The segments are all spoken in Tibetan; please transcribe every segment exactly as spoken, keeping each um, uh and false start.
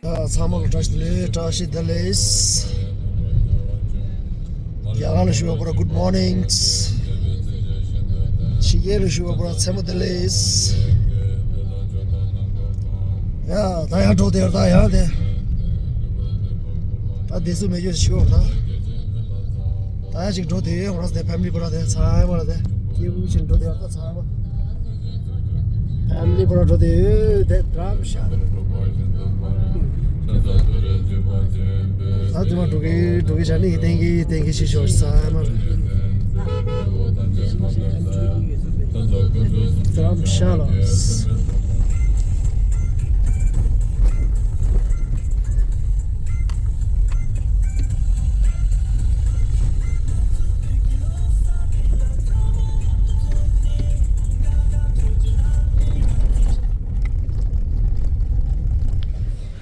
ཚང་མ་ལ་བཀྲ་ཤིས་བདེ་ལེགས། བཀྲ་ཤིས་བདེ་ལེགས། རྒྱ་གར་ལ་བཞུགས་པ་པོ་ར་good morning། ཕྱི་རྒྱལ་ལ་བཞུགས་པ་པོ་ར་མཚན་མོ་བདེ་ལེགས། ཡ་ད་ཡང་འགྲོ་དེ་ད་ཡང་དེ། ད་དེ་ཚོ་མེད་རྒྱུ་ཞིག་ད། ད་ཡང་ཞིག་འགྲོ་དེ་ཡོད་ང་རང་དེ་ཕེ་མི་ལི་པོ་ར་དེ་ཚང་མ་ར་དེ་སྐྱེ་བུ་ཞིག་འགྲོ་དེ་ཡོད་ད་ཚང་མ། ཕེ་མི་ལི་པོ་ར་འགྲོ་དེ་ཡོད་དེ་དྲམ་ཤ། ད་དེ་མ་འགྲོ་གི་འགྲོ་གི་ཞག་ནི་ཡི་ཏེང་གི་ཡི་ཏེང་གི་ཞིག་ཤོག་ས་མ། དྲམ་ཤ་ལ།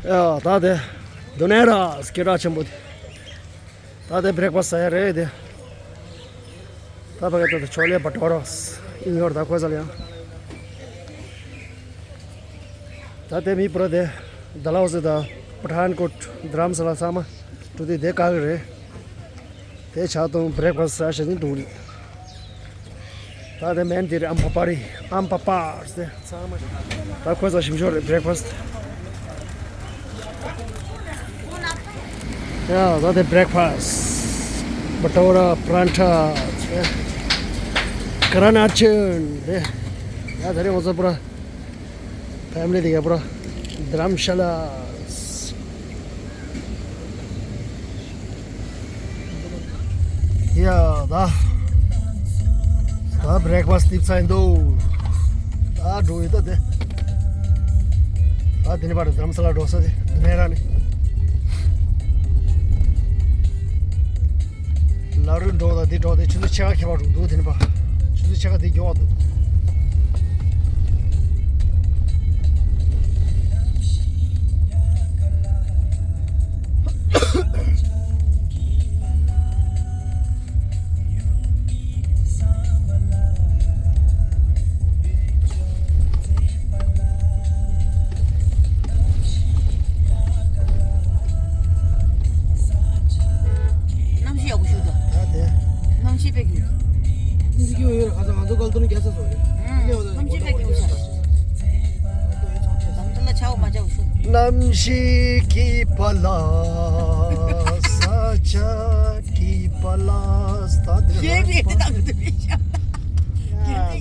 ཡ་ད་དེ་དུ་ནེ་ར་སྐད་གྲགས་ཆེན་པོ་དེ། ད་དེ་བྷི་རེག་ཕ་སི་ཟ་ཡ་རེད་དེ། ད་ཕ་གི་ད་དེ་ཆོ་ལེ་བ་ཏོ་རོ་ཨིན་ཡོར་ད་ཁོ་ས་ལ་ཡང་། ད་དེ་མི་པུ་ར་དེ་ཌལ་ཧོ་སི་དང་པ་ཐན་ཀོཊ་དྷ་རམ་ས་ལ་ཚང་མ་འགྲོ་དུས་དེ་དཀའ་གི་རེད། དེ་ཆ་ཏོང་བྷི་རེག་ཕ་སི་ཟ་ཞེས་ནི་འདུག་རེད། ད་དེ་མེན་དེ་རེད་ཨམ་པ་པ་རེད་ཨམ་པ་པ་རེད་ཚང་མ། ད་ཁོ་ཚོ་ཞིམ་ཤོས་རེད་བྷི་རེག་ཕ་སི། ཡ་ད་དེ་བྷི་རེག་ཕ་སི། བ་ཏོ་ར་པ་རན་ཐ་ཀ་ར་ན་ཆུན་དེ། ཡ་ད་རེད་ང་ཚོ་པུ་ར། ཕེ་མི་ལི་དེ་ག་པུ་ར་དྷ་རམ་ཤ་ལ། ཡ་ད་ད་བྷི་རེག་ཕ་སི་ཏིབ་ཚ་ཡིན་འདུག་ད་འགྲོ་ཡོད་ད་དེ། ད་དེ་ནས་པར་དྷ་རམ་ས་ལ་འགྲོ་ས་དེ་འདི་ནས་ར་ནི། ལ་རུ་འགྲོ་ད་དེ་འགྲོ་དེ་ཆུ་ཚོད་ཕྱེད་ཀ་ཁྱད་པར་འགྲོ་འདུག་དེ་ནས་པ་ཆུ་ཚོད་ཕྱེད་ཀ་དེ་མགྱོགས་འདུག་གནམ་གཤིས་ཡག་པོ་ཞིག་འདུག་ད་དེ། གནམ་གཤིས་དཔེ་ཡག་འདུག་འདི་གི་ཡོད་རེད། ཁ་སང་ང་ཚོ་ཀལ་ཏུར་རྒྱལ་ས་སོགས་རེད། ཨུམ། གནམ་གཤིས་དཔེ་ཡག་འདུག་ད་ལྟ་ལ་ཆར་པ་མ་ཆགས་པ་ཞུ། གནམ་གཤིས་ཀྱི་པ་ལ། ས་ཆ་གི་པ་ལ། ད་དེ་ཤེས་རེད་དེ་དང་དེ་མི་ཤ།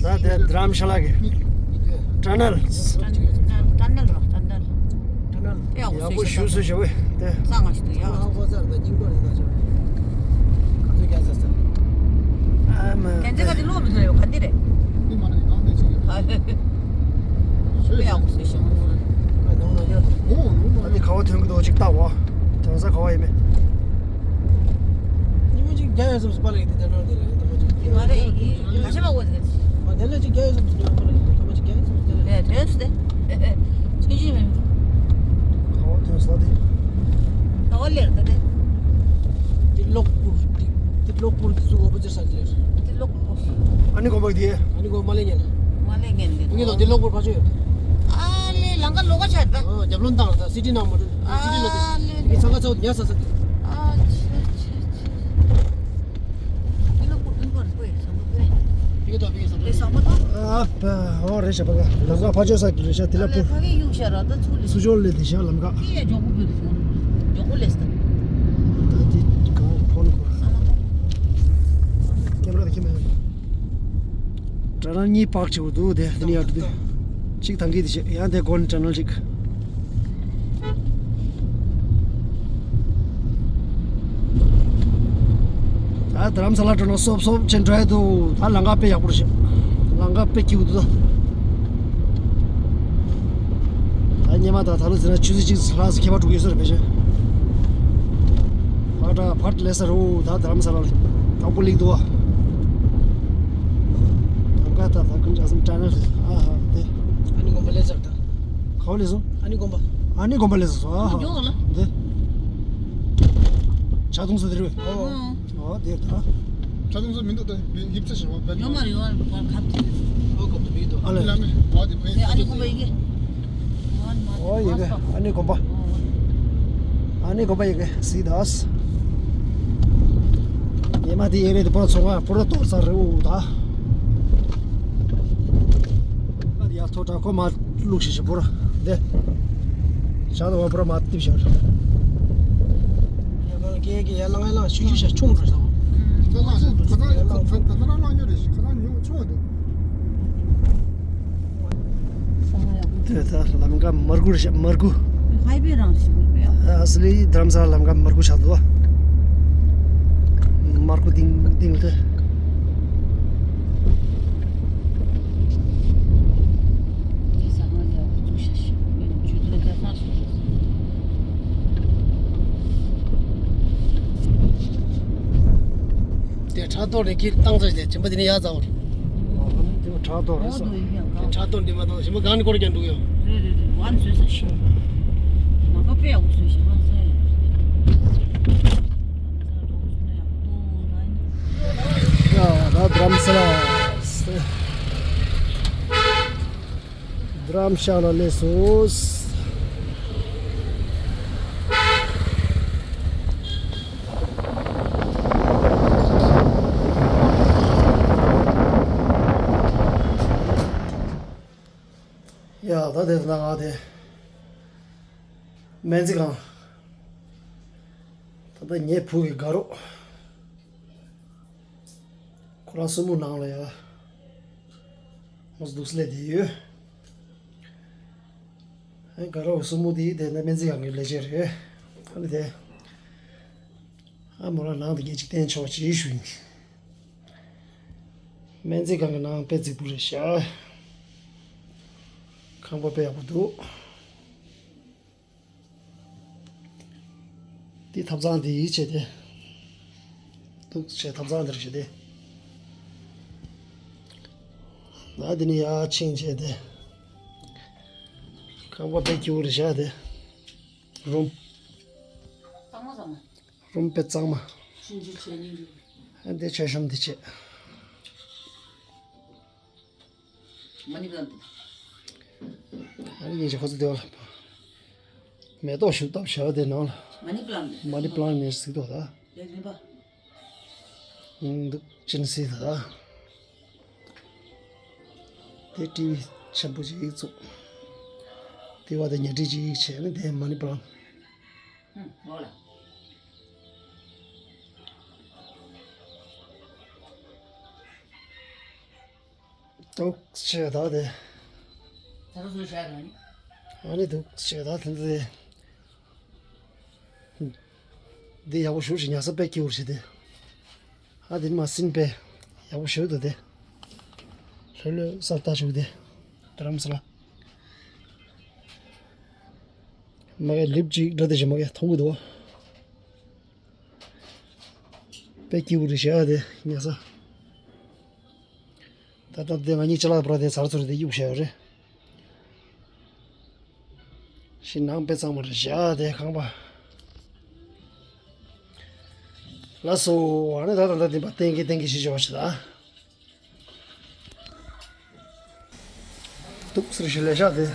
ད་དེ་དྷ་རམ་ཤ་ལ་གི་ཊ་ནལ། ཊ་ནལ་ར་ཊ་ནལ། ཊ་ནལ་ཡག་པོ་ཞུ་སུ་ཞུ་བས་དེ། གཙང་མ་ཞིག་འདུག་ཡག་ཨ་མ། གན་ཚེ་ག་དེ་ལོག་མི་ཐུབ་ཡོད་ག་འདི་རེད། དཔེ་ཡག་པོ་བཟོས་ཤག་ཨ་ནི་ཁ་བ་ཐོན་གི་འདུག་ཅིག་ལྟ་འོ། དོན་ས་ཁ་བ་ཡིན་མེད། ཉི་མ་གཅིག་རྒྱ་ཡོད་སོང་སྤ་ལ་ཡིན་དེ་དེ་ནང་དེ་ལ་ཡོད་དམ་པ་གཅིག་དེ་མ་རེད་ཡིན་ག་ཤ་མ་གོ་དེ་ག་ཅིག་མ་དེ་ལ་གཅིག་རྒྱ་ཡོད་སོང་སྤ་ལ་ཡིན་དམ་པ་གཅིག་རྒྱ་ཡོད་སོང་དེ་ལ་ཡོད་དོན་སུ་དེ་ཆུང་ཆུང་མིན་འདུག་ཁ་བ་ཐོན་སོང་དེ་ཁ་བ་ལེར་ད་དེ་དེ་གློག་སྤུར་དེ་དེ་གློག་སྤུར་དེ་ཚུགས་འོ་པོ་ཅི་ས་དེ་ལེར་དེ་གློག་སྤུར་ཨ་ནི་གོམ་པ་དེ་ཨ་ནི་གོ་མ་ལེ་ཉན་མ་ལེ་ཉན་དེ་ངེད་ལོ་དེ་གློག་སྤུར་ཕ་ཆོས་ཡོད་ཨ་ལེ་ལང་ཀ་ལོ་ཀ་ཆ་ད་ཨ་རྒྱབ་ལོན་བཏང་ད་སི་ཊི་ནང་མ་འགྲོ་སི་ཊི་ལ་དེ་ཨ་ལེ་ངེད་ཚང་ཁ་ཚ་བོ་དེ་ཉ་ས་ས་དེ་ཨ་ཆེ་ཆེ་ཆེ། ཨ་ཕ་ཨོ་རེད་ཤག་པ་ག་ལམ་ཁ་ཕ་ཆོས་ས་རེད་ཤག་དེ་ལ་ཕུ། སུ་ཅོ་ལེ་དེ་ཤག་ལམ་ཁ་ད་དེ་གང་ཕོན་ཁོ་ཀེམ་ར་དེ་ཁྱི་མེད། ཌལ་ཧོ་སི་གཉིས་པག་ཆེ་བོ་འདུག་དེ་དེ་ནི་ཡར་འགྲོ་དུས་གཅིག་ཐང་གི་དེ་ཤག་ཡང་དེ་གོན་ཊ་ནལ་གཅིག་ད་དྷ་རམ་ས་ལ་འགྲོ་ན་སོབ་སོབ་ཅན་འགྲོ་ཡ་འདུག་ད་ལམ་ཁ་དཔེ་ཡག་པོ་རེད་ཤག་ལམ་ཁ་དཔེ་སྐྱིད་པོ་འདུག་ད་སྔོན་མ་དང་ད་ལོ་ཟེར་ན་ཆུ་ཚོད་གཅིག་ལྷག་ཙམ་ཁྱད་པར་འགྲོ་གི་ཡོད་ས་རེད་ཕལ་ཆེར། ཕར་ད་ཕར་ལས་ས་རུ་ད་དྷ་རམ་ས་ལ་རེད། དང་པོ་ལེགས་འདུག་བ། ལམ་ཁ་ད་ད་ཀུན་ཅག་སེམས་ཊ་ནལ་རེད་ཨ་ཧ་དེ། ཨ་ནི་དགོན་པ་ལས་ས་རེད་ད། ག་བ་ལས་སོང་། ཨ་ནི་དགོན་པ། ཨ་ནི་དགོན་པ་ལས་སོང་ཨ་ཧ། འགྲོ་ལ། འདི། ཇ་འཐུང་ས་དེ་རེད། ཨོ། ཨོ་དེ་རེད་ད། ཇ་འཐུང་ས་མི་འདུག་ད་ཡིབ་ཚ་ཞེས་པ་བས། ཡོད་མ་རེད་ཡོད་མ་རེད་ཁབ་དེ། ཨོ་ཁབ་དེ་མི་འདུག་ཨ་ལས། ཨ་ནི་དགོན་པ་ཡི་གེ་ཨོ་ཡི་གེ་ཨ་ནི་དགོན་པ། ཨོ། ཨ་ནི་གོ་པ་ཡི་གེ་སི་དཱས། ཉི་མ་དེ་ཡིན་རེད་དེ་པོ་ཚོང་བ་པོ་ར་ཏོག་ཙམ་རེད་འོ་ད། ཨ་ཡ་ཐོ་དྲ་ཁོ་མ་བླུགས་ཤིག་ཤིག་པོ་ར་འདི། ཤ་དོ་བ་པོ་ར་མ་ཏིབ་ཤོར། ཡ་གང་ལ་ཀེ་ཀེ་ཡ་ལང་ཡ་ལང་ཤུ་ཤུ་ཤ་ཆུང་རེད་ཤག་ཁ་ལག་ཤ་ཁ་ལག་ཡ་ལང་ཁ་ལག་ལང་ཉོ་རེད་ཤག་ཁ་ལག་ཉོ་ཆུང་བ་འདུག་དེ་ད་ལམ་ཀ་མར་ཁུ་རེད་ཤག་མར་ཁུ། ཧའི་ཝེ་རང་ཞིག་རེད་པས། ཨ་སི་ལི་རྡ་རམ་ས་ལ་ལམ་ཀ་མར་ཁུ་ཆགས་འདུག་མར་ཁུ་ཏིང་ཏིང་ལ་དེ། དེ་ཕྲག་དོག་རེ་ཁྱེར་བཏང་ཚར་ཏེ་ཇིམ་པ་དེ་ནས་ཡར་འཛེགས་པར། དེ་ཕྲག་དོག་རེད་ཟེར། དེ་ཕྲག་དོག་འདི་མ་གཏོགས་ཞིམ་པ་གང་ནས་སྐོར་ཀྱང་འདུག་ཡོད། རེད་རེད་རེད། ཝན་བཟོས་ས་ཞིག་མ་ག་པས་འུ་བཟོས་ཞིག་ཧང་སང་ཡ། ཡ་ད་རྡ་རམ་ས་ལ། རྡ་རམ་ཤ་ལ་སླེབས་སོང་། ཡ་ད་དེ་ན་ང་དེ་སྨན་རྩིས་ཁང་། ད་ལྟ་ངའི་བུ་གི་དགའ་རོགས། ཁོ་རང་སྲུ་མོ་ནང་ལ་ཡ། ང་ཚོ་འདུག་སེ་སླེབས་བསྡད་ཡོད། ཨ་དགའ་རོགས་སྲུ་མོ་དེ་དེ་ནས་སྨན་རྩིས་ཁང་གི་ལས་བྱེད་རེད། ཨ་ནི་དེ། ཨ་མོ་རང་ནང་དུ་ངས་ཅིག་བསྟན་ཆོག་ཅེས་ཞུ་ཡིན། སྨན་རྩིས་ཁང་གི་ནང་དཔེ་རྫིག་པོ་རེད་ཤག་ཁང་པ་དཔེ་ཡག་པོ་འདུག་འདི་ཐབ་ཚང་འདི་ཡིས་བྱས་ཏེ། འདུག་བྱས་ཐབ་ཚང་འདིར་བྱས་ཏེ། ན་འདི་ནི་ཡར་ཕྱིན་བྱས་ཏེ། ཁང་པ་དཔེ་སྐྱིད་པོ་རེད་བཞག་སྟེ། རུམ། གཙང་མ་གཙང་མ། རུམ་དཔེ་གཙང་མ། ཕྱིན་ཅི་བྱས་སྙིང་རྗེ། ཨ་འདི་ཆ་ཤོམ་འདི་བྱས། མ་ནི་པ་ལན་ཏི། ཨ་ནི་ཉིན་ཞིག་ཁོ་ཚོ་དེ་བ་ལ། མེ་ཏོག་ཞིག་བཏབ་བྱས་པ་དེ་ནང་ལ། མ་ནི་པ་ལན་ཏི། མ་ནི་པ་ལན་ནི་ཟིག་ཏོ་ད། ལེགས་ཡིན་པ། འདུག་ཅན་སི་ད། དེ་ཊི་ཝི་ཆེན་པོ་ཅིག་བཙུགས། དེ་བ་དེ་ཉལ་ཁྲི་ཅིག་བྱས་ནས་དེ་མ་ནི་པ་ལན། ཧུམ་ཨོ་ལ། འདུག་བྱས་ད་དེ། ད་རུ་སུ་བྱས་ན། ཨ་ནི་འདུག་བྱས་ད་དེ་འདི། འདི་ཡག་པོ་ཞུ་ཞིག་ཉལ་ས་དཔེ་སྐྱིད་པོ་ཞིག་དེ། ཨ་འདི་མ་སྲིན་པས་ཡག་པོ་ཞུ་འདུག་དེ། ལྷོད་ལྷོད་སར་ལྟ་ཞུ་དེ། རྡ་རམ་ས་ལ། མ་གའི་ལིབ་ཅིག་འགྲོ་དེ་ཞིག་མ་གའི་མཐོང་གི་འདུག་དཔེ་སྐྱིད་པོ་རེད་ཤག་དེ་ཉལ་ས། ད་ལྟ་དེ་ང་གཉིས་ཅ་ལག་པུ་ར་དེ་ཚར་ཚུར་དེ་གཡུག་བཞག་ཡོད་རེད། ཞིང་ནང་དཔེ་གཙང་མ་རེད་བཞག་དེ་ཁང་པ། ལགས་སོ། ཨ་ནི་ད་ད་ད་དེ་པ་ཏན་གི་ཏན་གི་ཞིག་བྱོས་ཤིག་ད། འདུག་ཟེར་ཞིག་ལས་བཞག་དེ།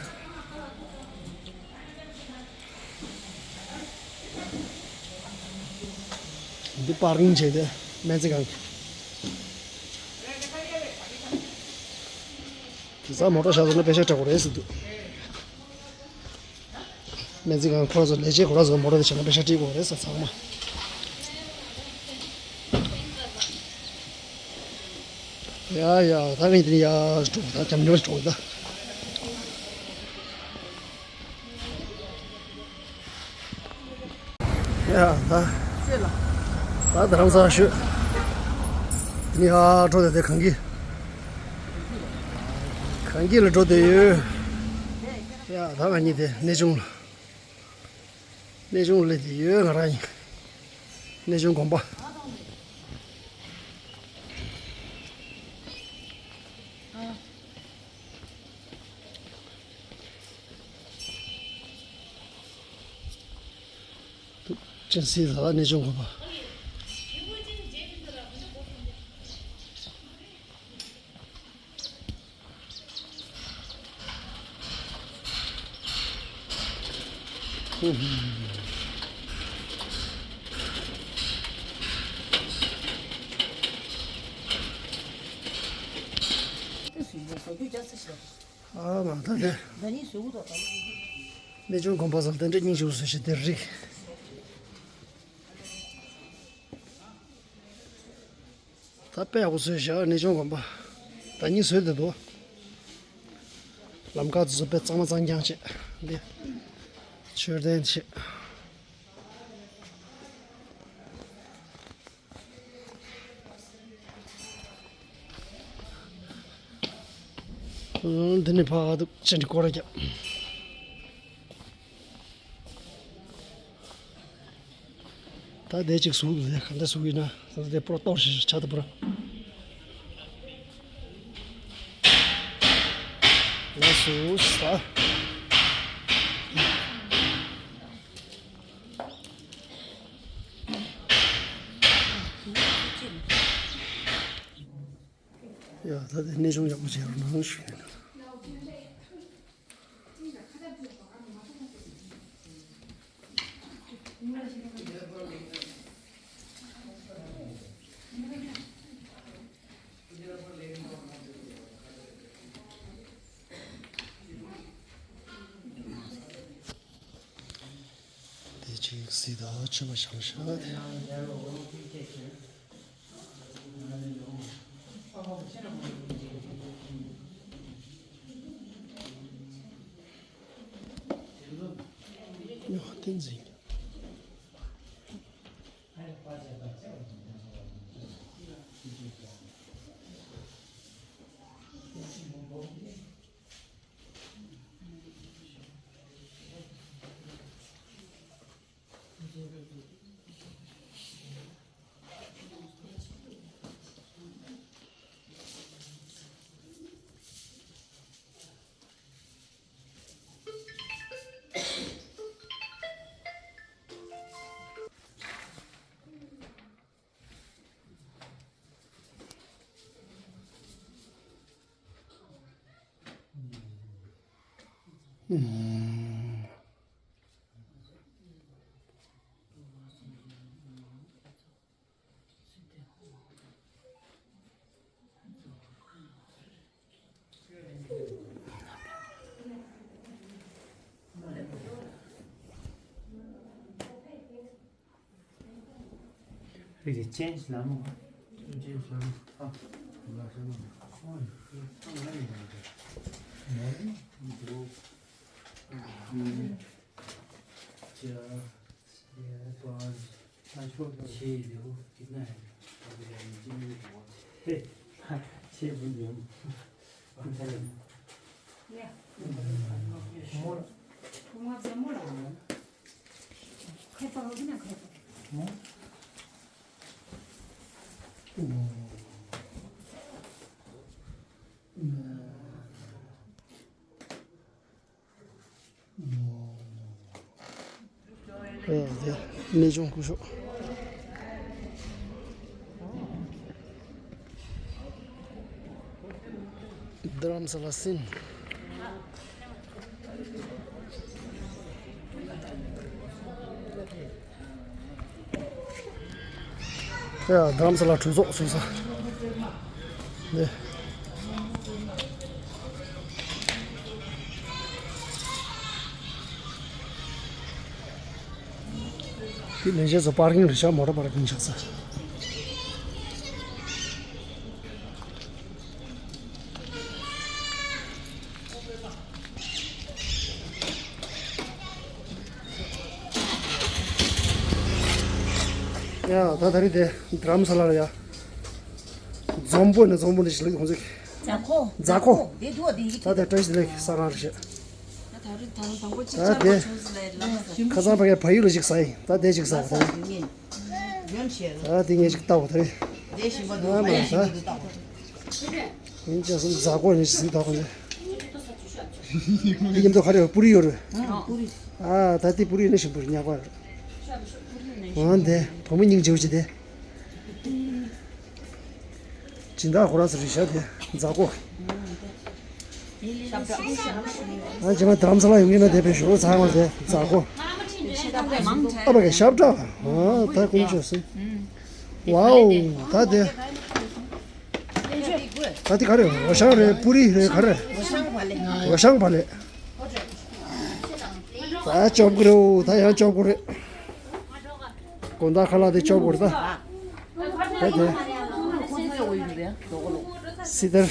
འདི་པར་རིང་བྱས་ཏེ་སྨན་རྩིས་ཁང་གི། དེ་ཚ་མོ་ཊ་བཞག་ཟེར་ན་པེ་ཤ་སྤྲད་དགོས་རེད་ཟེར་འདུག་སྨན་རྩིས་ཁང་ཁོ་ར་ཚོ་ལས་བྱེད་ཁོ་ར་ཚོ་མོ་ཊ་དེ་བྱས་ན་པེ་ཤ་སྤྲད་དགོས་རེད་ཟེར་ཚང་མ། ཡ་ཡ་ད་ངས་དེ་ནས་ཡར་འགྲོ་ད་ཀྱམ་ཉོ་འགྲོ་ད། ཡ་ད། ད་རྡ་རམ་ས་ལ་ཤོད། དེ་ནས་ཡར་འགྲོ་དེ་དེ་གངས་སྐྱིད། གངས་སྐྱིད་ལ་འགྲོ་དེ་ཡོད། ཡ་ད་ང་གཉིས་དེ་གནས་ཆུང་ལ། གནས་ཆུང་སླེབས་ཏེ་ཡོད་ང་རང་ཡིན། གནས་ཆུང་དགོན་པ། ཅན་སི་ད་གནས་ཆུང་དགོན་པ། ཨ་མ་ད་དེ། གནས་ཆུང་དགོན་པ་ཟེར་དེ་འདྲ་སྙིང་རྗེ་པོ་བཟོས་ཤག་དེ་རིགས། ད་དཔེ་ཡག་པོ་བཟོས་ཤག་གནས་ཆུང་དགོན་པ། ད་གཉིས་བཟོས་བསྡད་འདུག་ལམ་ཁ་དེ་ཚོ་དཔེ་གཙང་མ་གཙང་རྐྱང་བྱས། འདི་མཆོད་རྟེན་བྱས། འདི་ནས་ཕར་འདུག་ཅན་གྱི་སྐོར་ར་རྒྱབ། ད་དེ་གཅིག་བཟོ་དགོས། ག་འདྲ་བཟོ་ཡིན་ན། ད་དེ་པོ་ར་གཏོར་ཞིག་ཆ་ད་པོ་ར། ལགས་སོ་ས། ཡ་ད་དེ་གནས་ཆུང་ཡག་པོ་བྱས་རོགས་གནང་ཞུ་ཡིན། དེ་ཅིག་སྲིད་དང་ཆོས་པ་བྱང་ཤག་ཡོ་བསྟན་འཛིན། རིགས་ཀྱི་ཅན་ལ་མོ། ཅན་ལ་མོ། ཨ། ཁོང་ལ་ཤ་མོ། ཁོང་ལ་ཤ་མོ། ཁོང་ལ་ཤ་མོ། གནས་ཆུང་སྐུ་ཞབས། རྡ་རམ་ས་ལ་སིན། ཡ། རྡ་རམ་ས་ལ་གྲོས་ཚོགས་ཚོགས་ས། འདི། འདི་ལས་བྱེད་ཚོ་པར་ཀིང་རེད་ཤག་མོ་ཊ་པར་ཀིང་ཆགས་ས། ཡ། ད་ད་རེས་དེ་རྡ་རམ་ས་ལ་ལ་ཡ། འཛོམས་པོ་ནི་འཛོམས་པོ་ནི་ཞིག་ལ་ཁོང་ཚོས། རྫ་ཁོ། རྫ་ཁོ། དེ་འདུག་དེ་ཡིག་ད་དེ་བཀྲ་ཤིས་བདེ་ལེགས་ས་རང་རེད་ཤག་ད་ད་རེས་ད་དང་པོ་ཅིག་ད་ཆར་དེ་པ་བྱུང་ཟེར་ལབ་ས། ཁ་སང་ཕ་གིར་བལ་ཡུལ་ལ་ཞིག་ཟ་ཡིན། ད་དེ་ཞིག་ཟ་བ་ད་རེད། ད་དེ་ངས་ཅིག་ལྟ་བ་ད་རེད། དེ་བཞིན་པ་འདུག་ཨ་མ་ད། ཡིན་ཅག་སུམ་རྫ་ཁོ་ནས་ཞིག་ཟིན་ཐོག་ནས། དེ་མཉམ་དུ་ག་རེ་པུ་རི་ཡོད་རེད། ཨ་ད་དེ་པུ་རི་ནས་ཞིམ་པོ་རེད། ཉག་པ་རེད། འོ་འདི་བུ་མོ་སྙིང་རྗེ་པོ་ཅིག་དེ། སྦྱིན་བདག་ཁོ་རང་ཚོ་རེད་ཤག་དེ་རྫ་ཁོ། ཨ་རྗེས་མ་རྡ་རམ་ས་ལ་ཡོང་གི་ན་དེ་བས་ཞོར་ཚང་བ་དེ་རྫ་ཁོ། ཨ་ཕ་གི་ཞབས་བྲག་ཨ་ད་ཀུན་སྤྱོད་སྲིད། ཝའོ་ད་དེ། ད་དེ་ག་རེ། འོ་ཤང་རེད། པུ་རི་རེད། ག་རེ། འོ་ཤང་བ་ལེ། ད་ཅོབ་གི་རེད། ད་ཡང་ཅོབ་གི་རེད། དགོང་དག་ཁ་ལག་དེ་ཅོབ་གི་རེད་ད། ད་དེ། སི་ཏར།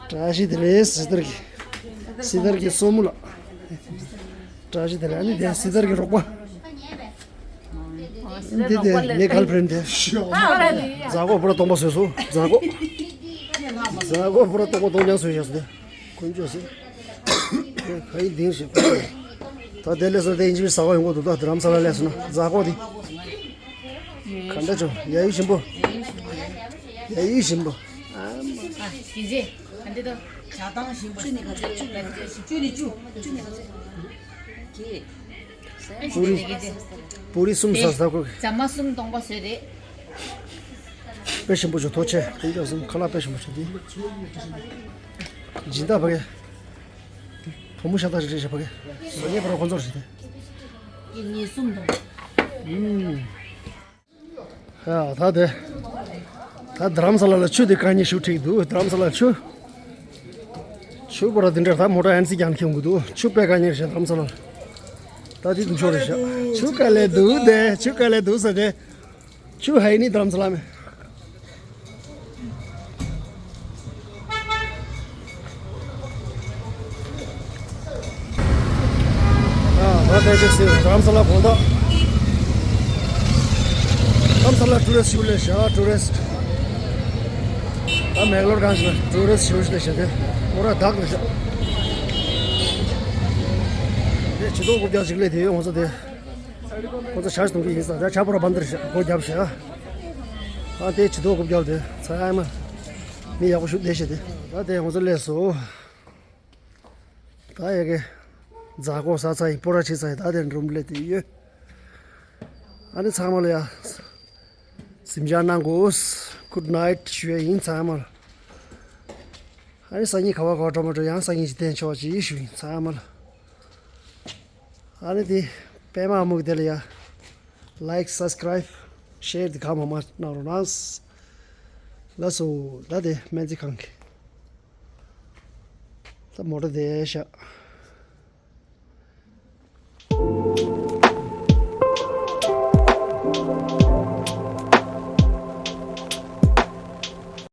བཀྲ་ཤིས་བདེ་ལེགས། སི་ཏར་གྱི། སི་ཏར་གྱི་སྲུ་མོ་ལགས། བཀྲ་ཤིས་བདེ་ལེགས། ཨ་ནི་དེ་སི་ཏར་གྱི་རོགས་པ། འདི་དེ་ངའི་གྷལ་ཕྲེན་དེ། རྫ་མགོ་པུ་ར་སྟོང་པ་བཟོས་སོང་། རྫ་མགོ། རྫ་མགོ་པུ་ར་སྟོང་པ་སྟོང་རྐྱང་བཟོས་བཞག་སོང་དེ། དཀོན་མཆོག་གཟིགས། ཁ་ཡི་ལྡིང་ཞིག་ད་དེ་སླེབས་སོང་། དེ་ཨིན་ཇི་ཟ་ཁང་ཡོང་གི་འདུག་ད་དྷ་རམ་ས་ལ་སླེབས་སོང་ན། རྫ་མགོ་དེ། ག་འདྲ་བྱུང་། ཡ་ཡི་ཞིམ་པོ། ཡ་ཡི་ཞིམ་པོ། ཨ་མ། ཨ་ཇི་ཇི། ག་འདྲ་འདུག་བྱ་བཏང་ཞིམ་པོ། བཅུ་ནི་ག་ཚོད། བཅུ་ལ་བཅུ། བཅུ་ནི་བཅུ། བཅུ་ནི་ག་ཚོད། གི། པུ་རི། པུ་རི་གསུམ་ཟ་ཟ་དགོས། རྫ་མ་གསུམ་སྟོང་པ་བཟོས་རེད། དཔེ་ཞིམ་པོ་བྱུང་། ཐུགས་རྗེ་ཆེ། དཀོན་མཆོག་གཟིགས། ཁ་ལག་དཔེ་ཞིམ་པོ་བྱུང་དེ། སྦྱིན་བདག་ཕ་གི། བུ་མོ་ཤ་སྟག་ཞིག་རེད་ཤག་ཕ་གི། བཟོ་མཁན་པ་ར་ཁོང་ཚོ་རེད་ཤག་དེ། ཀྱི་ཉིས་གསུམ་དང་། ཨུམ། ཡ་ད་དེ། ད་དྷ་རམ་ས་ལ་ལ་ཆུ་དེ་དཀའ་ངལ་ཞེ་པོ་འཕྲད་ཀྱི་འདུག་དྷ་རམ་ས་ལ་ཆུ། ཆུ་པོ་ར་དེ་འདྲ། ད་མོ་ཊ་ཨན་སི་རྒྱག་ནས་འཁྱེར་ཡོང་གི་འདུག་ཆུ་དཔེ་དཀའ་ངལ་རེད་ཤག་དྷ་རམ་ས་ལ། ད་དེ་དུས་ཚོད་རེད་ཤག་ཆུ་དཀའ་ལས་འདུག་དེ། ཆུ་དཀའ་ལས་འདུག་ཟེར་དེ། ཆུ་ཧའི་ནི་དྷ་རམ་ས་ལ་མེད། ཨ་ད་ལྟ་ཅིག་སི་དྷ་རམ་ས་ལ་དགོང་དག་དྷ་རམ་ས་ལ་ཊུ་རི་སི་ཞིག་སླེབས་ཤག་ཊུ་རི་སི། ད་མེག་ལོར་གང་ཞིག་ལ་ཊུ་རི་སི་ཞིག་སླེབས་ཤག་དེ་མོ་ར་བདག་རེད་ཤག་དེ་ཆུ་ཐོག་རྐུབ་བཀྱག་ཅིག་སླེབས་དེ་ཡོད། ང་ཚོ་དེ། ཁོ་ཚོ་ཇ་ཞིག་འཐུང་གི་ཡིན་ས། ད་ཇ་པོ་ར་བན་དེར་བཞག་སྒོ་བརྒྱབ་བཞག་ཨ་དེ་ཇ་དོ་སྒོ་བརྒྱབ་དེ་ཚང་མ་མི་ཡག་པོ་ཞིག་བསྡད་བཞག་དེ། ད་དེ་ང་ཚོ་སླེབས་སོང་། ད་ཡ་གི་རྫ་མགོ་ཟ་ཚར་ཡིན། སྤོ་ར་བྱས་ཚར་ཡིན། ད་དེ་འགྲོ་སླེབས་དེ་ཡོད། ཨ་ནི་ཚང་མ་ལ་ཡ་གཟིམ་འཇག་གནང་དགོས། གུཌ་ནའིཊ་ཞུ་ཡ་ཡིན་ཚང་མ་ལ། ཨ་ནི་སང་ཉིན་ག་བ་ག་བ་འགྲོ་མ་འགྲོ་ཡང་སང་ཉིན་ཅིག་བསྟན་ཆོག་ཅིག་ཞུ་ཡིན་ཚང་མ་ལ། ཨ་ནི་དེ་པད་མ་སྨུག་དེ་ལ་ཡ་ལའིཀ་སབ་སི་ཀ་རའིབ་ཤེར་དེ་གང་མང་མང་གནང་རོགས་གནང་། ལགས་སོ། ད་དེ་སྨན་རྩིས་ཁང་གི་ད་མོ་ཊ་དེ་ཤག